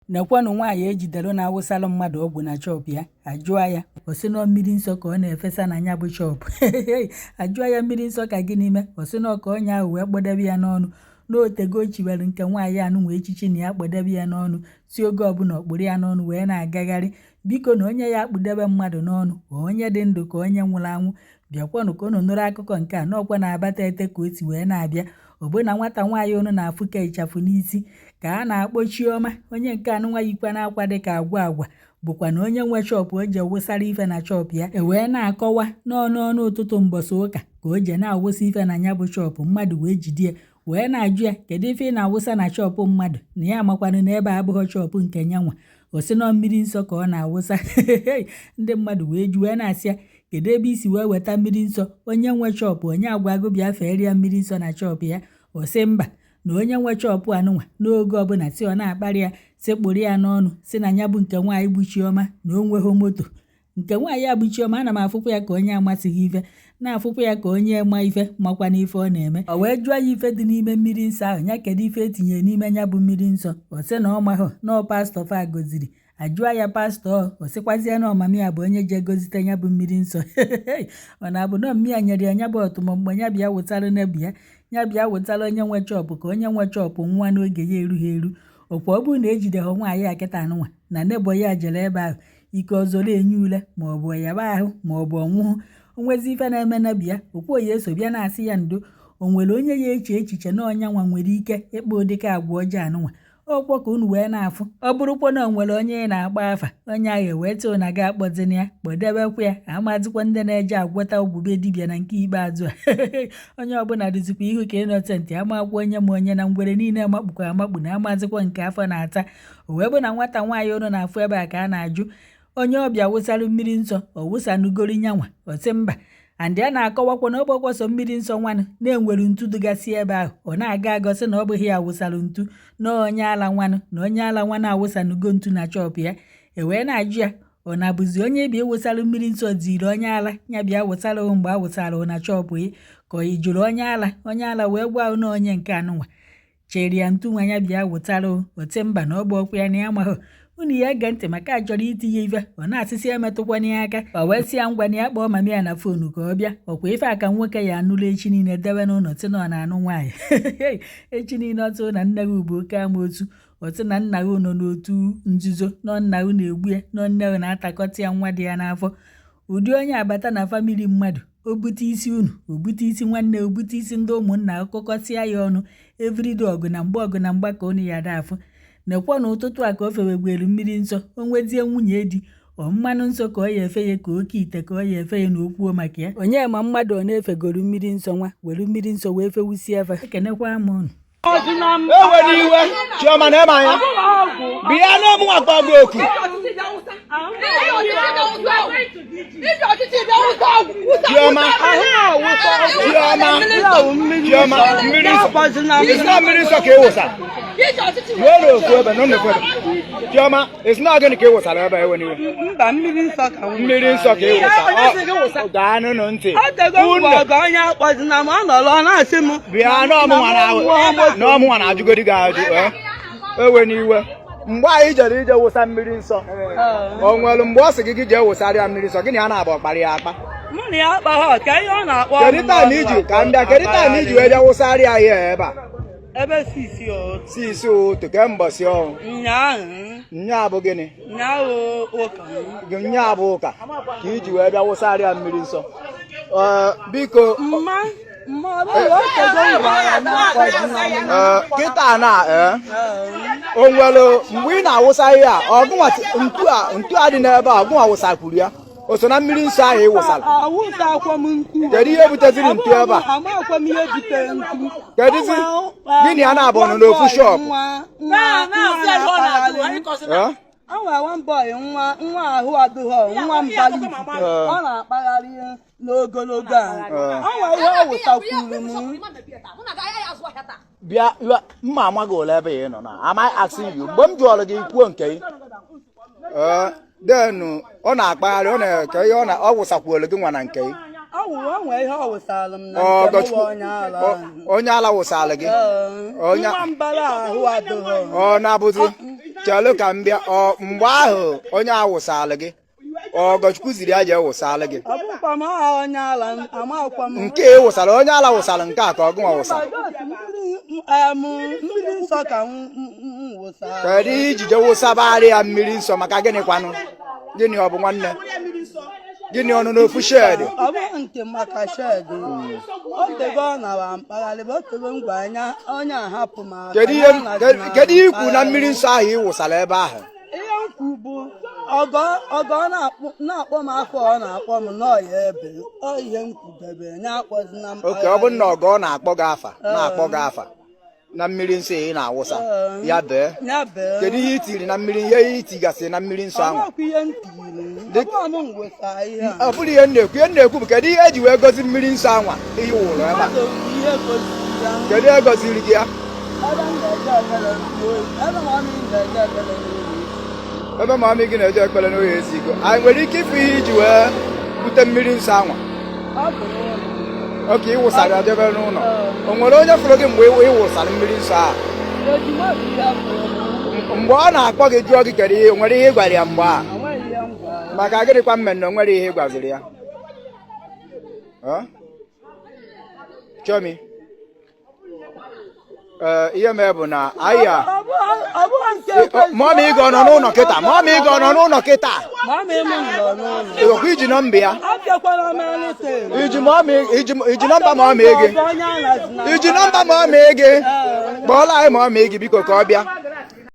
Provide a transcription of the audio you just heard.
Nekwanụ nwaanyị ejidere na-awụsalụ mmadụ ọgwụ na shop ya. Ajụọ ya, ọ sị na mmiri nsọ ka ọ na-efesa na ya bụ shop. Ajụọ ya, mmiri nsọ ka gịnị mee? Ọ sị na ọ ka onye ahụ wee kpọdebe ya n'ọnụ n'otego o chiwere nke nwaanyị anụ wee echichi na ya kpọdebe ya n'ọnụ, si oge ọbụla ọkpụrụ ya n'ọnụ wee na-agagharị. Biko, na onye ya akpụdebe mmadụ n'ọnụ, onye dị ndụ ka onye nwụrụ anwụ? Bịakwanụ ka unu nụrụ akụkọ nke a n'ọkwa na-abata ete ka o si wee na-abịa. Ọbụna nwata nwaanyị unu na-afụ ka ịchafụ n'isi ka a na-akpọ Chioma, onye nke anụnwa yikwa n'akwa dịka agwa agwa, bụkwa na onye nwe shop o ji wụsara ife na shop ya. E wee na-akọwa n'ọnụ ọnụ ụtụtụ mbọsị ụka ka o je na-awụsa ife na ya bụ shop, mmadụ wee jide ya wee na-ajụ ya, kedu ife ị na-awụsa na shop mmadụ, na ya amakwanụ na ebe abụghị shop nke ya nwa. O si nọ mmiri nsọ ka ọ na-awụsa. Ndị mmadụ wee ju wee na-asị ya, kedu ebe isi wee weta mmiri nsọ? Onye nwe shop, onye agwago bịa feere ya mmiri nsọ na shop ya? O sị mba, na onye nwe shop anụnwa n'oge ọbụla si ọ na-akparị ya, si kpụrụ ya n'ọnụ, si na ya bụ nke nwaanyị bụ Chioma na o nweghị moto. Nke nwaanyị a bụ Chioma, ana m afụkwa ya ka onye amasịghị ife, na-afụkwa ya ka onye ma ife makwa n'ife ọ na-eme. O wee jụọ ya ife dị n'ime mmiri nsọ ahụ ya, kedu ife etinyere n'ime ya bụ mmiri nsọ? Ọ sị na ọ mahụ na ọ pastọ fa goziri. Ajụọ ya pastọ, ọ sịkwazie na ọmami ya bụ onye je gozite ya bụ mmiri nsọ. Ọ na-abụ na mmiri ya nyere ya ya bụ ọtụmọmgbe ya bịa wụtara nebi ya, ya bịa wụtara onye nwe shop, ka onye nwe shop nwa n'oge ya erughị eru. Ọkwa ọ bụrụ na ejideghị nwaanyị a kịta anụnwa na nebo ya jere ebe ahụ ike ọzọ na-enye ule, ma ọ bụ yaba ahụ, ma ọ bụ ọnwụhụ onwezi ife na-eme nebi ya, okwu ya eso bịa na-asị ya ndo. O nwere onye ya eche echiche na ọnya nwa nwere ike ịkpa ụdịka agwa ọjọọ anụnwa? Ọkwọ ka unu wee na-afụ. Ọ bụrụkwa na o nwere onye ị na-agba afa, onye ahụ wee tụ na ga akpọzina ya, kpọdebekwa ya. Amazikwa ndị na-eje agwọta ọgwụ dibịa na nke ikpeazụ a, onye ọbụla dịzikwa ihu ka innocent, amakwa onye ma onye na ngwere niile amakpukwa amakpu na amazikwa nke afọ na-ata. O wee bụ na nwata nwaanyị unu na-afụ ebe a ka a na-ajụ onye ọbịa wụsara mmiri nsọ, ọ wụsanugoro nyanwa? Ọ sị mba. And a na-akọwakwa na ọ bụkwa mmiri nsọ nwanụ na-enwere ntu dịgasị ebe ahụ. Ọ na-aga agọsị na ọ bụghị ya wụsara ntu, na onye ala nwanụ, na onye ala nwanụ awụsanugo ntu na shop ya. E wee na-ajụ ya, ọ na-abụzi onye bịa ịwụsara mmiri nsọ ziri onye ala ya bịa wụsara mgbe a wụsara na shop ya, ka ị jụrụ onye ala, onye ala wee gwa na onye nke anụnwa chere ya ntu nwa ya bịa wụtara? Ote mba, na ọ bụ ọkwa ya na ya amaghị. Unu ya ege ntị maka a chọrọ itinye ife, ọ na-asịsị emetụkwana ya aka. O wee sị ya ngwa, na ya kpọọ mami ya na phone ka ọ bịa. Ọkwa ife aka nwoke ya anụrụ echi niile debe n'ụlọ, sị na ọ na-anụ nwaanyị echi niile. Ọtụ na nne gị bụ oke amoosu, ọtụ na nna gị nọ n'otu nzuzo, nọ nna gị na-egbu ya, nọ nne gị na-atakọta ya nwa dị ya n'afọ. Ụdị onye abata na family mmadụ, o bute isi unu, o bute isi nwanne, o bute isi ndị ụmụnna, akụkọsịa ya ọnụ. Everyday ọgụ na mgba, ọgụ na mgba ka unu ya ada afụ. Nekwa n'ụtụtụ a ka o fewegwere mmiri nsọ. O nwezie nwunye di, ọ mmanụ nsọ ka ọ ya efe ya, ka oke ite ka ọ ya efe ya na okwuo maka ya. Onye ma mmadụ ọ na-efegoro mmiri nsọ nwa were mmiri nsọ wee fewusie afa. Ekenekwa m unu. Ewere iwe, Chioma, na ebe anya bịa n'ọmụ akpọ gị oku. Chioma, Chioma, Chioma, mmiri nsọ, isi na mmiri nsọ ka ị wụsara ruo n'ofu ebe nọ n'ofu ebe. Chioma, isi na gịnị ka ị wụsara ebe a? Ewe n'iwe. Mba, mmiri nsọ ka m Mmiri nsọ ka ị wụsara. Gaa nụnụ ntị. Otego m Unu gwa onye akpọzina m, ọ nọrọ ọ na-asị m bịa n'ọmụnwa na-ajụgodi gị ajụ. Ewe n'iwe, mgbe anyị jere ije wụsa mmiri nsọ, o nwere mgbe ọ sị gị gị jee wụsara ya mmiri nsọ? Gịnị ya na-agba ọkpara ya akpa? Mụ na ya akpaghọ ka ihe ọ na-akpọ Kedu m time n'ọnụ iji ka m bịa? Kedu time iji wee bịa wụsara ya ihe ebe a? Ebe 6 o. 6 ụtụ ke mbọsị ọhụụ? Nyaahụ. Nya bụ gịnị? Nyaahụ ụka. Nya bụ ụka ka iji wee bịa wụsara ya mmiri nsọ. Ee, biko. Mma mma, ọ bụghị otego m gwara m akpọzina m. Ee, kịta na ee, o nwere mgbe ị na-awụsa ihe a, ọgụnwa ntu a, ntu a dị n'ebe a, ọgụnwa wụsakwuru ya, o so na mmiri nsọ ahụ ị wụsara? Awụsakwa m ntu. Kedu ihe buteziri ntu ebe a? Amakwa m ihe butere ntu. Kedụzi gịnị ya na-abụ nọ n'ofu shop? Nwa nwa na-akpagharị. Ee? O nwere one boy, nwa nwa ahụ adịghị, nwa mbali, ọ na-akpagharị n'ogologo a. O nwere ihe ọ wụsakwuru m. Bịa bịa, mma amaghị ole ebe ị nọ na. Am I asking you? Mgbe m jụọrọ gị, kwuo nke gị. Ee, denu ọ na-akpagharị, ọ na ka ihe ọ na ọ wụsakwuolu gị nwa na nke gị? Ọ wụrụ, o nwere ihe ọ wụsara m na Ọ nke m. Ọgọchukwu Bụ onye ala. Onye ala wụsara gị? Ee, Onye nwa mbara ahụ adịghị. Ọ na-abụzi Chelụ ka m bịa. Ọ mgbe ahụ onye a wụsalụ gị, Ọgọchukwu ziri ya jee wụsalụ gị? Ọ bụkwa m aha onye ala, amakwa m. Nke ị wụsara, onye ala wụsara nke a ka ọ gụnwa wụsara? Mmiri nsọ ka m wụsara. Kedu ihe iji je wụsabara ya mmiri nsọ? Maka gịnị kwanụ? Gịnị ọ bụ nwanne? Gịnị ọnụ n'ofu shed? Ọ bụghị nke maka shed. O tego ọ nara mkpagharị, o tego ngwa anya onye ahapụ m aka. Kedu ihe, kedu ihe ikwu na mmiri nsọ ahụ ị wụsara ebe ahụ? Ihe m kwu bụ ọgọ ọgọ na-akpọ m afọ, ọ na-akpọ m n'ọya ebe ọ, ihe m kwudebe ya akpọzina m. Oke ọ bụrụ na ọgọ ọ na-akpọ gị afa, na-akpọ gị afa na mmiri nsọ ị na-awụsa ya bee. Ya bee. Kedu ihe i tiri na mmiri, ihe i tigasịrị na mmiri nsọ ahụ? Ọmakwa ihe m tiri, ọ bụghị m wụsa ihe a. Ọ bụrụ ihe m na-ekwu, ihe m na-ekwu bụ kedu ihe eji wee gozi mmiri nsọ anwa ihe wụrụ ebe a? Mmadụ ihe goziri ya. Kedu ihe goziri gị ya? Ebe m na-eje ekpere n'oyi, ebe mummy na-eje ekpere n'oyi. Ebe mummy gị na-eje ekpere n'oyi ezigo, anyị nwere ike ịfụ ihe iji wee bute mmiri nsọ anwa? Ọ bụ n'ụlọ. Oke ị wụsara ya debe n'ụlọ. O nwere onye fụrụ gị mgbe ị wụsara mmiri nsọ ahụ? Ejima bụ ihe fụrụ m. Mgbe ọ na-akpọ gị jụọ gị kedu ihe, o nwere ihe ị gwara ya mgbe a? Enweghị ihe m gwara ya. Maka gịnịkwa mme na o nwere ihe ị gwaziri ya? Ọ? Chọmi, ee, ihe mee bụ na anyị a Ọ bụghị nke ekwesị. Mummy gị ọ nọ n'ụlọ kịta? Mummy gị ọ nọ n'ụlọ kịta? Mummy m nọ n'ụlọ. Ịghọkwa iji nọmba ya? Abịakwara m anything. Iji mummy, iji nọmba mummy gị? Onye alazi na Iji nọmba mummy gị? Kpọọla anyị mummy gị biko ka ọ bịa.